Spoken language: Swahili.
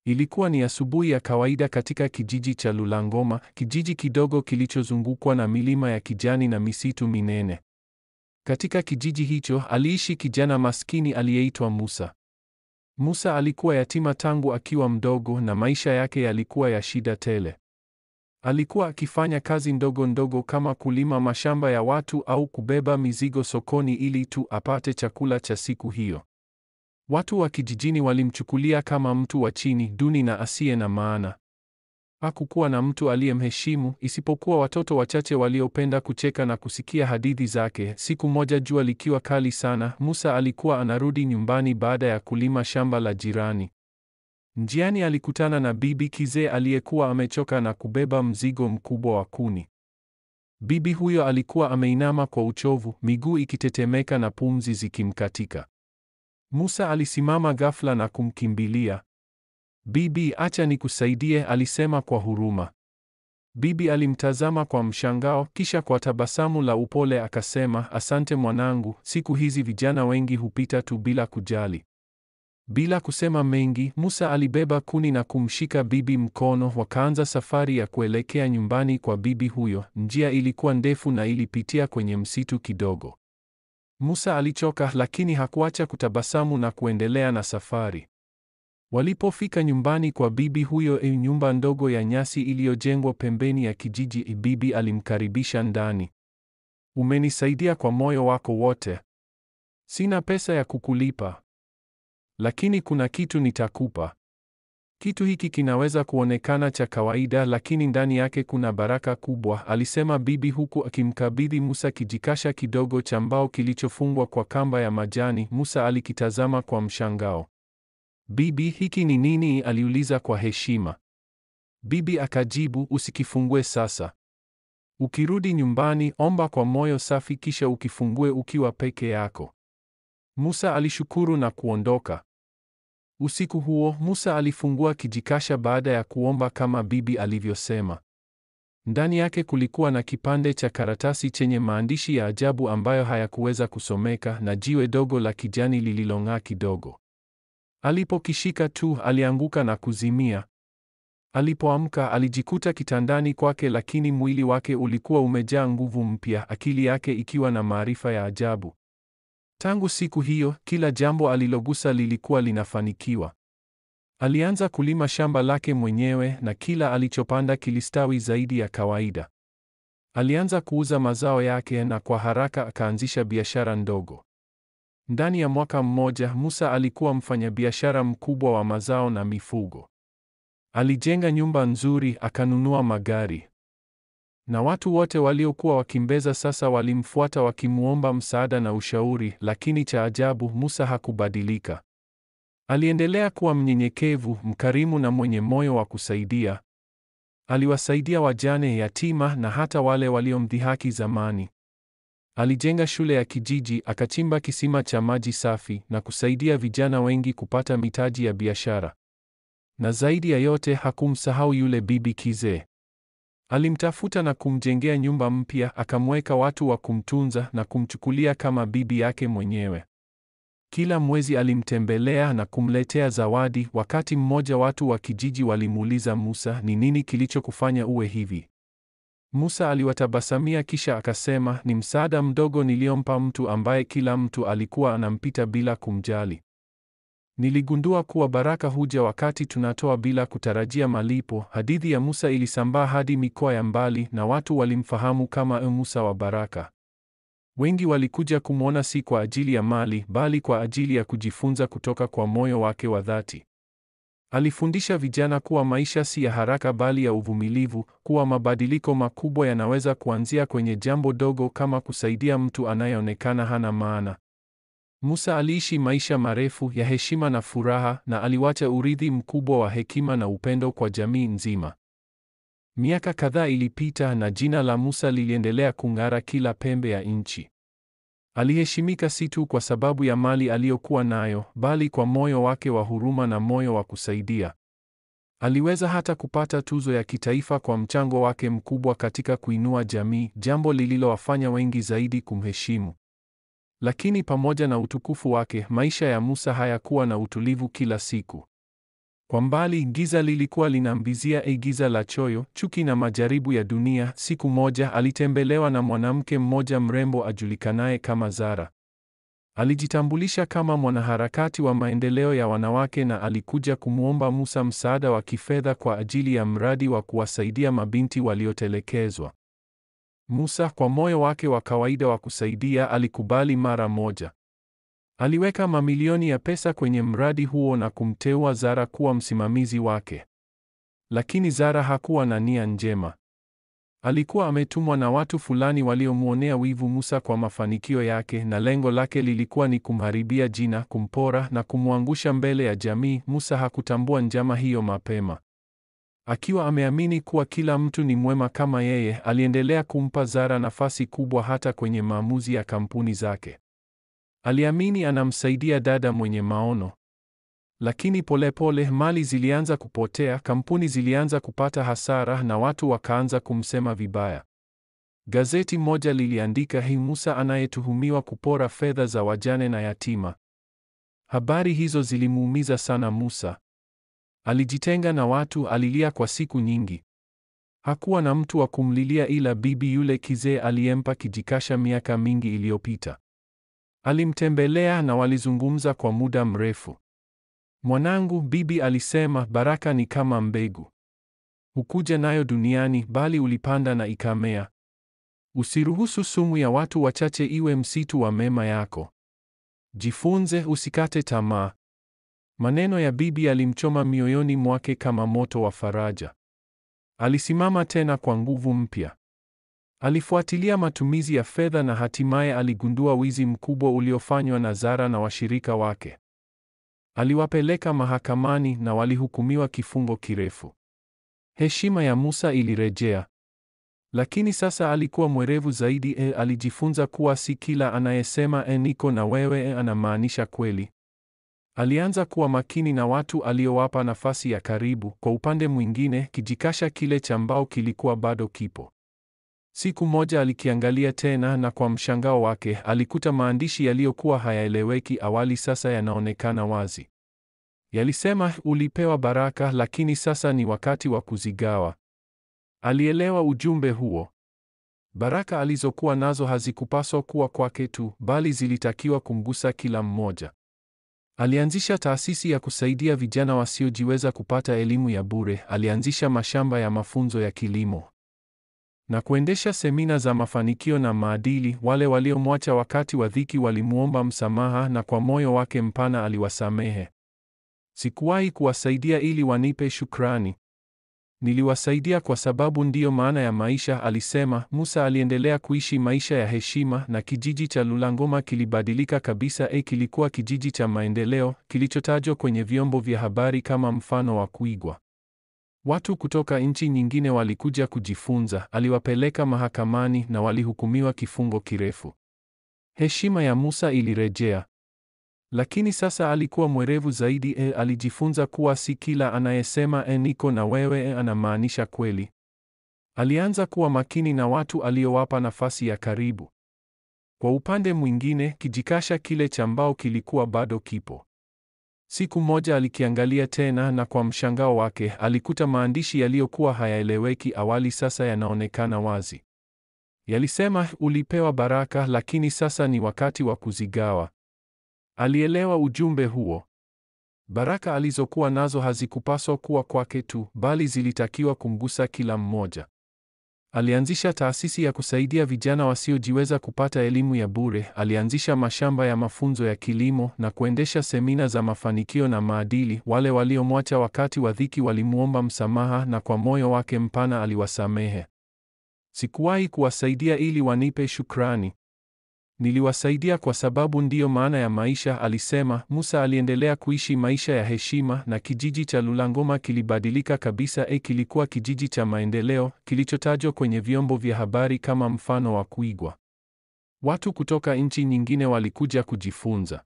Ilikuwa ni asubuhi ya kawaida katika kijiji cha Lulangoma, kijiji kidogo kilichozungukwa na milima ya kijani na misitu minene. Katika kijiji hicho aliishi kijana maskini aliyeitwa Musa. Musa alikuwa yatima tangu akiwa mdogo na maisha yake yalikuwa ya shida tele. Alikuwa akifanya kazi ndogo ndogo kama kulima mashamba ya watu au kubeba mizigo sokoni ili tu apate chakula cha siku hiyo. Watu wa kijijini walimchukulia kama mtu wa chini, duni na asiye na maana. Hakukuwa na mtu aliyemheshimu isipokuwa watoto wachache waliopenda kucheka na kusikia hadithi zake. Siku moja, jua likiwa kali sana, Musa alikuwa anarudi nyumbani baada ya kulima shamba la jirani. Njiani alikutana na bibi kizee aliyekuwa amechoka na kubeba mzigo mkubwa wa kuni. Bibi huyo alikuwa ameinama kwa uchovu, miguu ikitetemeka na pumzi zikimkatika. Musa alisimama ghafla na kumkimbilia. "Bibi, acha nikusaidie," alisema kwa huruma. Bibi alimtazama kwa mshangao, kisha kwa tabasamu la upole akasema, "Asante mwanangu, siku hizi vijana wengi hupita tu bila kujali." Bila kusema mengi, Musa alibeba kuni na kumshika bibi mkono, wakaanza safari ya kuelekea nyumbani kwa bibi huyo. Njia ilikuwa ndefu na ilipitia kwenye msitu kidogo. Musa alichoka, lakini hakuacha kutabasamu na kuendelea na safari. Walipofika nyumbani kwa bibi huyo, nyumba ndogo ya nyasi iliyojengwa pembeni ya kijiji, bibi alimkaribisha ndani. "Umenisaidia kwa moyo wako wote. Sina pesa ya kukulipa, lakini kuna kitu nitakupa. Kitu hiki kinaweza kuonekana cha kawaida, lakini ndani yake kuna baraka kubwa," alisema bibi huku akimkabidhi Musa kijikasha kidogo cha mbao kilichofungwa kwa kamba ya majani. Musa alikitazama kwa mshangao. "Bibi, hiki ni nini?" aliuliza kwa heshima. Bibi akajibu, "Usikifungue sasa. Ukirudi nyumbani, omba kwa moyo safi kisha ukifungue ukiwa peke yako." Musa alishukuru na kuondoka. Usiku huo, Musa alifungua kijikasha baada ya kuomba kama bibi alivyosema. Ndani yake kulikuwa na kipande cha karatasi chenye maandishi ya ajabu ambayo hayakuweza kusomeka na jiwe dogo la kijani lililong'aa kidogo. Alipokishika tu, alianguka na kuzimia. Alipoamka, alijikuta kitandani kwake, lakini mwili wake ulikuwa umejaa nguvu mpya, akili yake ikiwa na maarifa ya ajabu. Tangu siku hiyo, kila jambo alilogusa lilikuwa linafanikiwa. Alianza kulima shamba lake mwenyewe na kila alichopanda kilistawi zaidi ya kawaida. Alianza kuuza mazao yake na kwa haraka akaanzisha biashara ndogo. Ndani ya mwaka mmoja, Musa alikuwa mfanyabiashara mkubwa wa mazao na mifugo. Alijenga nyumba nzuri, akanunua magari. Na watu wote waliokuwa wakimbeza sasa walimfuata wakimuomba msaada na ushauri, lakini cha ajabu, Musa hakubadilika. Aliendelea kuwa mnyenyekevu, mkarimu na mwenye moyo wa kusaidia. Aliwasaidia wajane, yatima na hata wale waliomdhihaki zamani. Alijenga shule ya kijiji, akachimba kisima cha maji safi na kusaidia vijana wengi kupata mitaji ya biashara. Na zaidi ya yote, hakumsahau yule bibi kizee. Alimtafuta na kumjengea nyumba mpya, akamweka watu wa kumtunza na kumchukulia kama bibi yake mwenyewe. Kila mwezi alimtembelea na kumletea zawadi. Wakati mmoja watu wa kijiji walimuuliza Musa, "Ni nini kilichokufanya uwe hivi?" Musa aliwatabasamia kisha akasema, "Ni msaada mdogo niliompa mtu ambaye kila mtu alikuwa anampita bila kumjali. Niligundua kuwa baraka huja wakati tunatoa bila kutarajia malipo." Hadithi ya Musa ilisambaa hadi mikoa ya mbali na watu walimfahamu kama Musa wa baraka. Wengi walikuja kumwona si kwa ajili ya mali, bali kwa ajili ya kujifunza kutoka kwa moyo wake wa dhati. Alifundisha vijana kuwa maisha si ya haraka bali ya uvumilivu, kuwa mabadiliko makubwa yanaweza kuanzia kwenye jambo dogo kama kusaidia mtu anayeonekana hana maana. Musa aliishi maisha marefu ya heshima na furaha na aliwacha urithi mkubwa wa hekima na upendo kwa jamii nzima. Miaka kadhaa ilipita na jina la Musa liliendelea kung'ara kila pembe ya nchi. Aliheshimika si tu kwa sababu ya mali aliyokuwa nayo, bali kwa moyo wake wa huruma na moyo wa kusaidia. Aliweza hata kupata tuzo ya kitaifa kwa mchango wake mkubwa katika kuinua jamii, jambo lililowafanya wengi zaidi kumheshimu. Lakini pamoja na utukufu wake, maisha ya Musa hayakuwa na utulivu kila siku. Kwa mbali giza lilikuwa linambizia, giza la choyo, chuki na majaribu ya dunia. Siku moja alitembelewa na mwanamke mmoja mrembo ajulikanaye kama Zara. Alijitambulisha kama mwanaharakati wa maendeleo ya wanawake na alikuja kumwomba Musa msaada wa kifedha kwa ajili ya mradi wa kuwasaidia mabinti waliotelekezwa. Musa, kwa moyo wake wa kawaida wa kusaidia, alikubali mara moja. Aliweka mamilioni ya pesa kwenye mradi huo na kumteua Zara kuwa msimamizi wake. Lakini Zara hakuwa na nia njema. Alikuwa ametumwa na watu fulani waliomwonea wivu Musa kwa mafanikio yake, na lengo lake lilikuwa ni kumharibia jina, kumpora na kumwangusha mbele ya jamii. Musa hakutambua njama hiyo mapema. Akiwa ameamini kuwa kila mtu ni mwema kama yeye, aliendelea kumpa Zara nafasi kubwa hata kwenye maamuzi ya kampuni zake. Aliamini anamsaidia dada mwenye maono. Lakini polepole mali zilianza kupotea, kampuni zilianza kupata hasara na watu wakaanza kumsema vibaya. Gazeti moja liliandika, hii Musa anayetuhumiwa kupora fedha za wajane na yatima. Habari hizo zilimuumiza sana Musa. Alijitenga na watu, alilia kwa siku nyingi. Hakuwa na mtu wa kumlilia ila bibi yule kizee aliyempa kijikasha miaka mingi iliyopita. Alimtembelea na walizungumza kwa muda mrefu. Mwanangu, bibi alisema, baraka ni kama mbegu. Hukuja nayo duniani, bali ulipanda na ikamea. Usiruhusu sumu ya watu wachache iwe msitu wa mema yako. Jifunze, usikate tamaa. Maneno ya bibi yalimchoma mioyoni mwake kama moto wa faraja. Alisimama tena kwa nguvu mpya. Alifuatilia matumizi ya fedha na hatimaye aligundua wizi mkubwa uliofanywa na Zara na washirika wake. Aliwapeleka mahakamani na walihukumiwa kifungo kirefu. Heshima ya Musa ilirejea. Lakini sasa alikuwa mwerevu zaidi. Alijifunza kuwa si kila anayesema niko na wewe anamaanisha kweli. Alianza kuwa makini na watu aliowapa nafasi ya karibu. Kwa upande mwingine, kijikasha kile cha mbao kilikuwa bado kipo. Siku moja alikiangalia tena na kwa mshangao wake alikuta maandishi yaliyokuwa hayaeleweki awali sasa yanaonekana wazi. Yalisema, ulipewa baraka lakini sasa ni wakati wa kuzigawa. Alielewa ujumbe huo. Baraka alizokuwa nazo hazikupaswa kuwa kwake tu, bali zilitakiwa kumgusa kila mmoja. Alianzisha taasisi ya kusaidia vijana wasiojiweza kupata elimu ya bure. Alianzisha mashamba ya mafunzo ya kilimo na kuendesha semina za mafanikio na maadili. Wale waliomwacha wakati wa dhiki walimuomba msamaha na kwa moyo wake mpana aliwasamehe. Sikuwahi kuwasaidia ili wanipe shukrani. Niliwasaidia kwa sababu ndiyo maana ya maisha, alisema. Musa aliendelea kuishi maisha ya heshima na kijiji cha Lulangoma kilibadilika kabisa. Kilikuwa kijiji cha maendeleo kilichotajwa kwenye vyombo vya habari kama mfano wa kuigwa. Watu kutoka nchi nyingine walikuja kujifunza. Aliwapeleka mahakamani na walihukumiwa kifungo kirefu. Heshima ya Musa ilirejea. Lakini sasa alikuwa mwerevu zaidi. Alijifunza kuwa si kila anayesema niko na wewe anamaanisha kweli. Alianza kuwa makini na watu aliowapa nafasi ya karibu. Kwa upande mwingine, kijikasha kile cha mbao kilikuwa bado kipo. Siku moja alikiangalia tena na kwa mshangao wake alikuta maandishi yaliyokuwa hayaeleweki awali sasa yanaonekana wazi. Yalisema, ulipewa baraka lakini sasa ni wakati wa kuzigawa. Alielewa ujumbe huo. Baraka alizokuwa nazo hazikupaswa kuwa kwake tu, bali zilitakiwa kumgusa kila mmoja. Alianzisha taasisi ya kusaidia vijana wasiojiweza kupata elimu ya bure. Alianzisha mashamba ya mafunzo ya kilimo na kuendesha semina za mafanikio na maadili. Wale waliomwacha wakati wa dhiki walimuomba msamaha na kwa moyo wake mpana aliwasamehe. Sikuwahi kuwasaidia ili wanipe shukrani. Niliwasaidia kwa sababu ndiyo maana ya maisha, alisema. Musa aliendelea kuishi maisha ya heshima na kijiji cha Lulangoma kilibadilika kabisa. Kilikuwa kijiji cha maendeleo kilichotajwa kwenye vyombo vya habari kama mfano wa kuigwa. Watu kutoka nchi nyingine walikuja kujifunza.